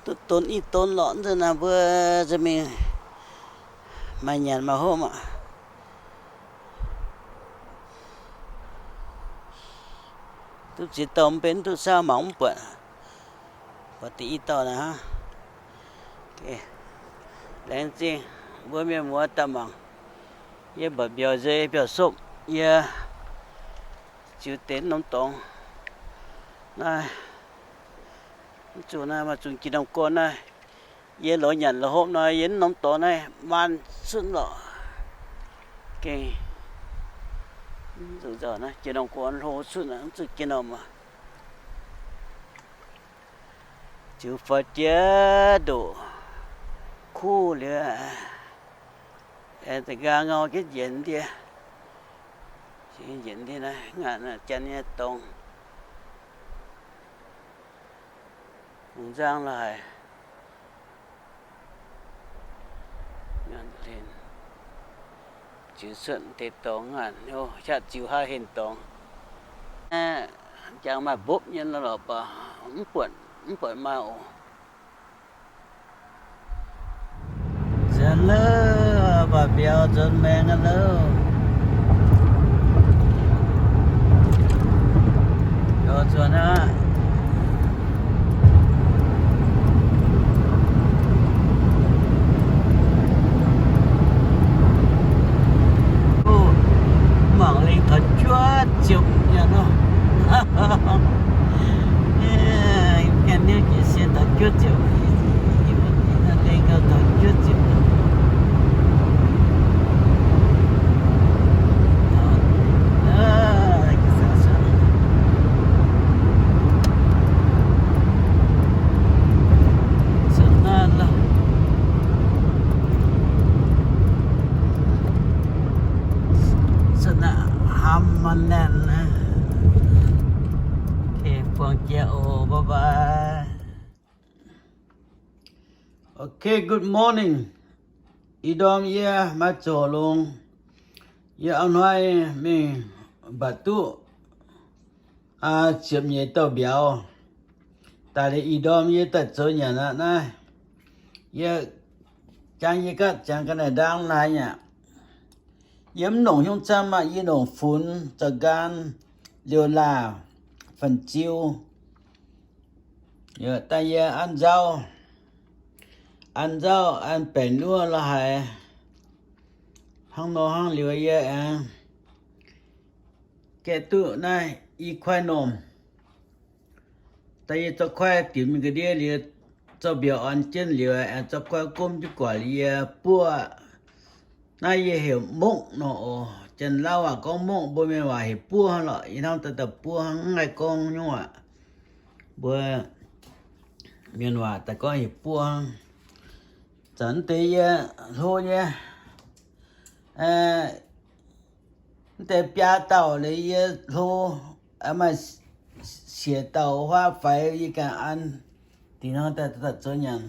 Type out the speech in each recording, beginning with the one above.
Duqv donx i donx lorqc nzunc naaiv mbuo za'gengh maaih nyanc maaih hopv aqv. Duqv ziex dauh mv benx duqv saauv mangc mv buatc. Buatc deix i dauh naaiv hnangv. Laengz zingh mbuo mienh muoz daaih mangc. Yie mba'biauz nzei biauv-sopv yie ziux deix norm dorngx naaiv. Mv zuqc naaiv maaih zuqc jiex norm gorn naaiv. Yie lorz nyanc lorz hopv nor, yie mv norm dorngx naaiv maan cunv lorqc. Gengh mv zuqc nzauh naaiv jiex norm gorn hlo cunv aqv, mv zuqc jiex norm aqv. Ziux faaux jiex ndoqc kuv liuz, aengx da'nqaang ngau jienv njiec ndie. Njiec ndie naaiv ngaanc janx nyei dorngx. Hungh nzang la'haic. Ziux cuotv deix dorngx ngaanc hnyouv, qaqv ziux haav henh dorngx. Jangx maaih mbopv nyei lorqc baac mv buatc, mv buatc maaih oc. Nzuonx lauh, mba'biauz nzuonx maengx aqv lauh. Biaux nzuonx aqv. Mv mangc lengh taux juov ziepc nyanc nor. Ganh niouv jiex sienx taux juov ziepc. Lengh gauh taux juov ziepc. Naaiv hnamv maiv naenx naaiv. Okay, buangh jiex oc, bye bye. Okay, good morning. Ih ndorm yie maiv zoux longx. Yie auv-hnoi mingh mbatc duqv ziepc nyeic dauh mbiauz. Daaih liuz ih ndorm yie daaih zoux nyanc aqv naaiv. Yie jangx yie ganh jangx ga'naaiv ndaang naaic aqv. Yie mv longc hnyouv camv aqv, yie longc funx, za'gan, liouh laah, fan-ziu. Daaih yie an nzauv, an nzauv, an baeqc nuov la'haic. Hnangv nor hnangv liuz yie aengx gaeqv duqv naaiv i kuaaiv normh. Daaih yie zorqv kuaaiv dimc mingh ga'ndiev liuz, zorqv mbiauz orn jienv liuz, aengx zorqv kuaaiv gomv jienv guatc liuz yie buov. Naaiv yie heuc mongv nor oc. Janx-Lauv waac gorngv mongv, mbuo mienh waac heuc buov lorqc. Yie hnamv daaih daaih buov hnangv, mv haih gorngv nyungc waac. Mbuo mienh waac daaih gorngv heuc buov hnangv. Zanc deix yie hlo nyei, mv deix biaa dauh liuz yie hlo, maaih siec dauh huaav faix yie ganh an. Dingc hnangv daaih zoux nyanc.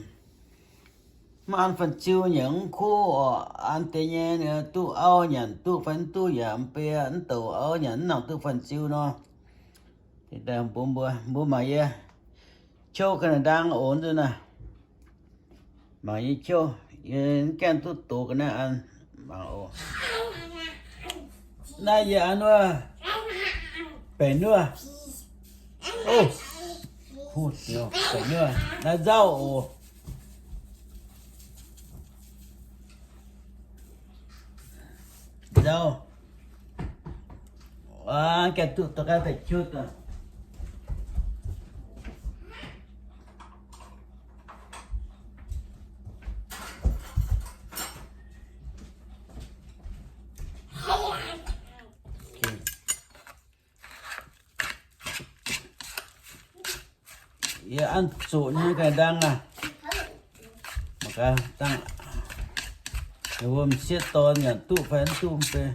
Mv an fan-ziu nyanc mv kuv oc. An deix nyei ninh duqv auv nyanc duqv fai mv duqv yaac mv bei, mv douc auv nyanc mv nangc duqv fan-ziu nor. Mbuo, mbuo mangc yie qouv ga'naaiv ndaang oc nzunc naaiv. Mangc yie qouv, yie mv gaengh duqv dox ga'naaiv an. Mangc oc. Naaiv yie an wuov baeqc nuov. Ov, baeqc nuov, naaiv nzauv oc. Nzauv. Aav, gaengh duqv daaih daaih qouv daaih. Yie an zoqc nyei ga'naaiv ndaang aac. Mangc gaax, dangh, mbuo m'sieqv dorn yaac duqv fai mv duqv mv bei.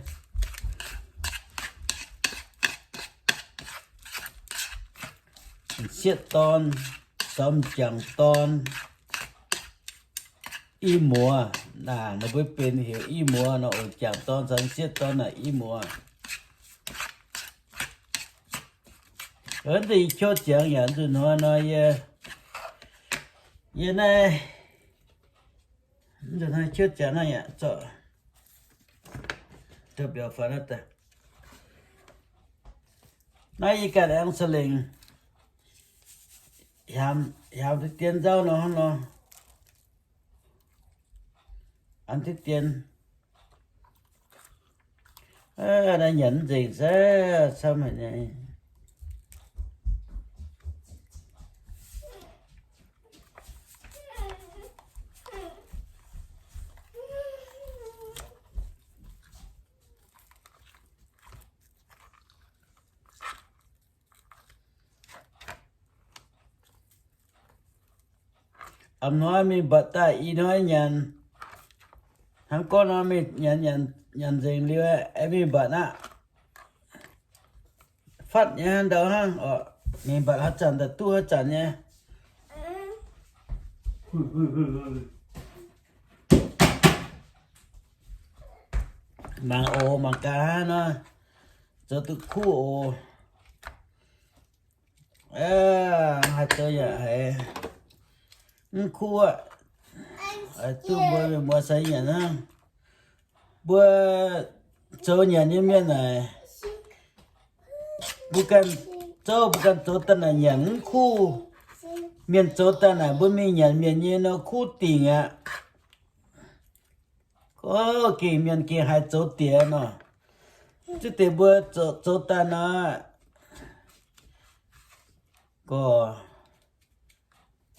M'sieqv dorn caux m'jangc dorn, i muoz, naaic ninh mbuo benx heuc i muoz nor, m'jangc dorn caux m'sieqv dorn naaic i muoz. Ov, deix i qouv ziangx yaac nzunc hnoi nor yie, Yie naaiv, mv zuqc hnangv ciouv jaax naaiv yaac zorqv, mbiauz faaux naaiv daaih. Naaiv yie ganh aengx sa lengc, hiaamx, hiaamx deix dien nzauv nor hnangv nor, an deix dien. Naaiv nyanc mv nzengc se camv haic nyei. A'hnoi mingh mbatc daaih ih hnoi nyanc. Hnangv gorngv nor mingh nyanc, nyanc nzengc liuz aengx mingh mbatc aqv. Fatv nyei hnangv ndau hnangv oc. Mingh mbatc haaix zanc daaih duqv haaix zanc nyei. Mangc oc, mangc gaax hnangv nor, zoux duqv kuv oc. Haaix zoux yaac haiz mv kuv aqv. Duqv mbuo mienh muoz sai nyanc hnangv. Mbuo zoux nyanc nyei mienh naaic, mbuo ganh zoux, mbuo ganh zoux daaih naaic nyanc mv kuv. Mienh zoux daaih naaic mbuo mingh nyanc mienh nyei nor kuv dingc aqv. Gorngv gengh mienh gengh haiz zoux diex nor, zuov deix mbuo zoux, zoux daaih nor, gorngv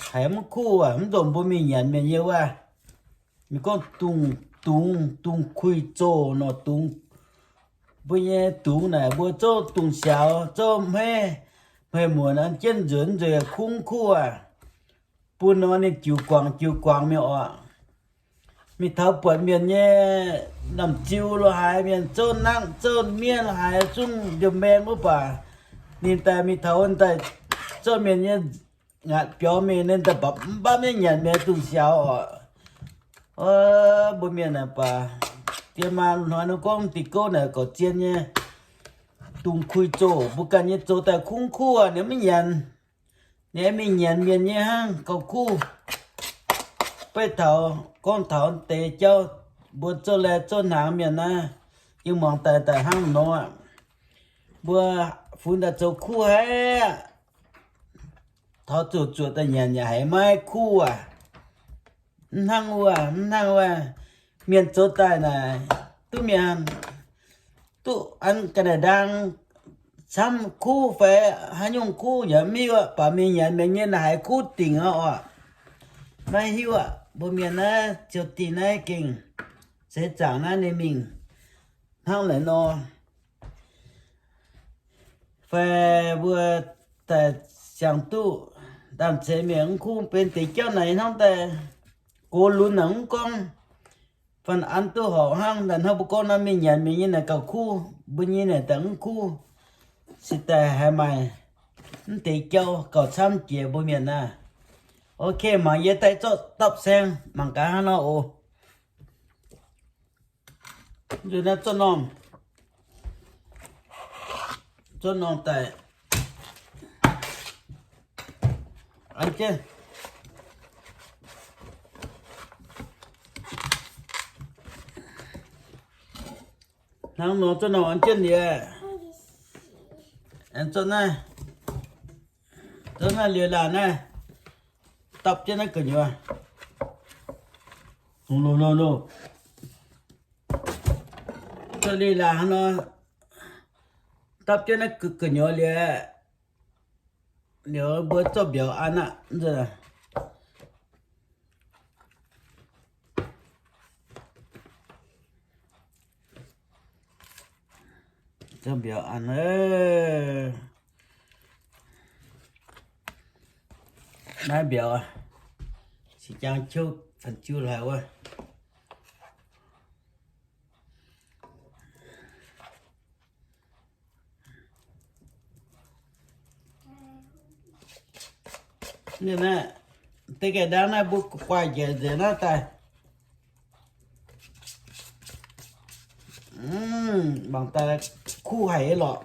haiz mv kuv aqv. Mv ndongc mbuo mingh nyanc mienh nyei wuov, mienh gorngv dungz, dungz, dungz kuih zoh nor, dungz, mbuo nyei dungz naaic mbuo zouv dungz siaaux, zouv hmeiv, hmeiv muonc an jienv nzuonx nzueic kuv kuv aqv. Bun nor ninh jiu guangc jiu guangc mi'aqv oc. Mingh taux buatc mienh nyei namc ziu lo haaix, mienh zouv nangv zouv mienh lo haaix, zungv ndiemh maeng wuov baac, ninh daaih mingh taux daaih zorqv mienh nyei ngaatc biaux mingh, ninh daaih mbapv mbapv nyei nyanc mienh dungz siaaux oc. Mbuo mienh naaic baac, diex maa hnoi ninh gorngv diuh gouv naaic gorqv-zien nyei, dungz kuih zoh, mbuo ganh nyei zoux daaih kuv kuv ninh maiv nyanc. Ninh mingh nyanc mienh nyei hnangv gauh kuv. Beiv taux gorngv taux deix jauv, mbuo zouv laih zouv hnaangx mienh naaiv, yie muangx daaih daaih hnangv nor aqv. Mbuo funx daaih zoux kuv haic aqv. Taux zuqc zuoqc daaih nyanc yaac haiz maiv kuv aqv. Mv hnangv wuov, mv hnangv wuov, mienh zoux daaih naaic, duqv mienh, duqv an ga'naaiv ndaang camv kuv fai haaix nyungc kuv yaac mv hiuv aqv. Baac mingh nyanc mienh nyei naaic haiz kuv dingc aqv oc. Maiv hiuv aqv. Mbuo mienh naaiv ziouc dingh naaiv gengh seix zaangc naaiv ninh mingh hnangv naaic nor. Fai mbuo daaih siang duqv ndaamv-ceix mienh mv kuv benx deix jauv naaic hnangv daaih, gox lunx naaic mv gorngv, fanh an duqv horpc hnangv. Daaih hnangv mbuo gorngv nor, mingh nyanc mienh nyei naaic gauh kuv, mbuo nyei naaic daaih mv kuv. Se daaih haiz maaih mv deix jauv gauh camv jiex mbuo mienh naaiv. Ok, mangc yie daaih zorqv dapv saeng mangc gaax hnangv nor oc. Nzunc naaiv zorqv norm, zorqv norm daaih an jienv. Hnangv nor zorqv norm an jienv liuz, aengx zorqv naaiv, zorqv naaiv liuz laanh naaiv, dapv jienv naaiv gu'nyuoz. Loz, loz, loz. Zorqv liuz laanh hnangv nor, dapv jienv naaiv gu'nyuoz liuz, liuz mbuo zorqv mbiauz an aqv. Zorqv mbiauz an, naaiv mbiauz, cing jang qiu fanh jiu laaix wuov. Naaiv, deix gaengh ndaang naaiv mbuo guaaih njiec nzengc naaiv daaih. Mangc daaih kuv haic lorqc.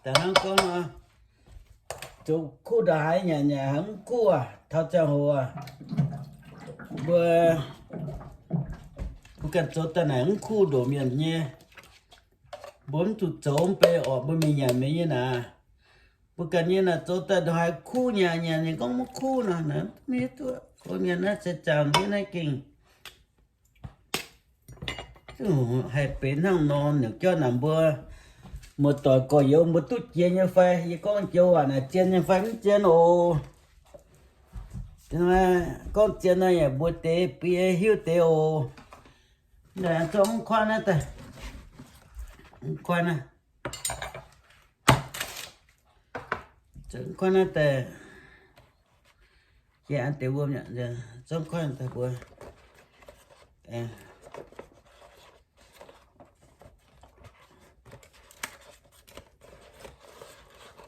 Daaih hnangv gorngv nor, Zoux kuv ndongc haaix nyanc nyanc haiz mv kuv aac, taux ziangh hoc aac, mbuo, mbuo ganh zoux daaih naaic mv kuv ndoqc mienh nyei. Mbuo mv zuqc zoux mv bei orqc, mbuo mingh nyanc mingh nyei naaic. Mbuo ganh nyei naaic zoux daaih ndongc haaix kuv nyanc nyanc nyei gorngv mv kuv nor, naaic mv hiuv duqv. Mbuo mienh naaiv se zaangc ndiev naaiv gengh haih benx hnangv nor. Ninh jauv naaic mbuo muoz-doic gorx-youz mbuo duqv jiex nyei fai? Yie gorngv joux waac naaic zien nyei fai mv zien oc. Gorngv zien nor yaac mbuo deix bun yie hiuv deix oc. Zorqv mv kuaaiv naaiv daaih, mv kuaaiv naaiv, zorqv mv kuaaiv naaiv daaih, jiex an deix wuom, zorqv mv kuaaiv daaih mbuo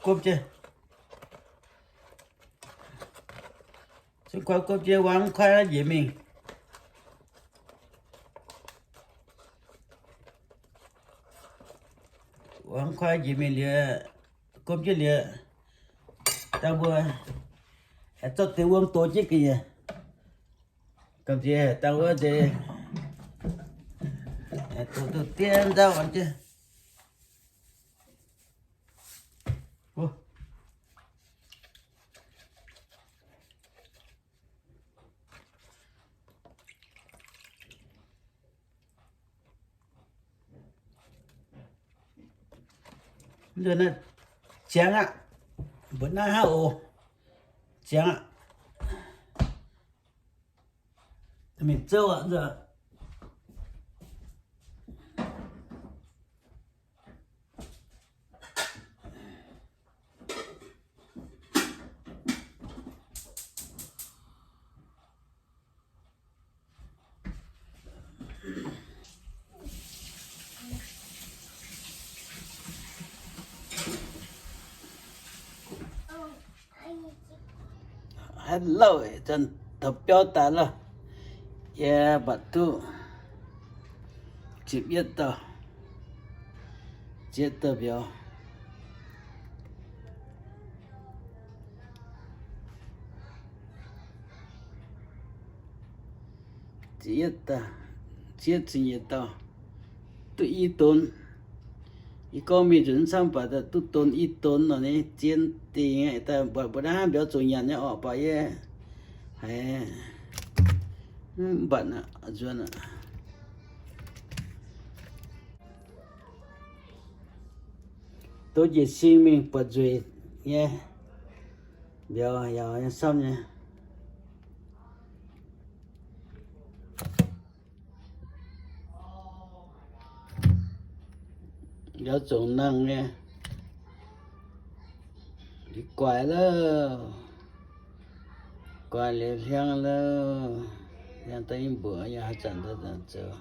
guomv jienv, zorqv mv kuaaiv guomv jienv, wangc mv kuaaiv njiec mingh. Wangc mv kuaaiv njiec mingh liuz, guomv jienv liuz, dangh mbuo zorqv deix wuom dox jienv ga'nyiec. Gamh nziex dangh wuov nzeix, dox duqv diev nzauv jienv. Ziangx aqv. Mbuo naaiv hnangv oc. Ziangx aqv. Mingh zouv aqv. Haaix lauh, taux biauv daaih lauh, yie mbatc duqv ziepc yietv dauh, ziepc yietv dauh mbiauz. Ziepc yietv, ziepc yietv ziepc nyeic dauh, duqv i donx. Yie gorngv mingh nzunc mv camv baac duqv donx i donx nor, ninh zien dingc aqv. Daaih mbuo naaiv hnangv mbiauz zuqc nyanc nyei orqc, baac yie haiz mv mbatc aqv, nzuonx aqv. Douz njiec sing mingh buatc nzueic nyei mbiauz, yaauc nyei, samv nyei. Mbiauz zongc nangh nyei. Liuz guaix lauh, guaix liuz hliangv lauh, hliangv daaih nyei mbuoqc yaac haaix zanc daaih zoux.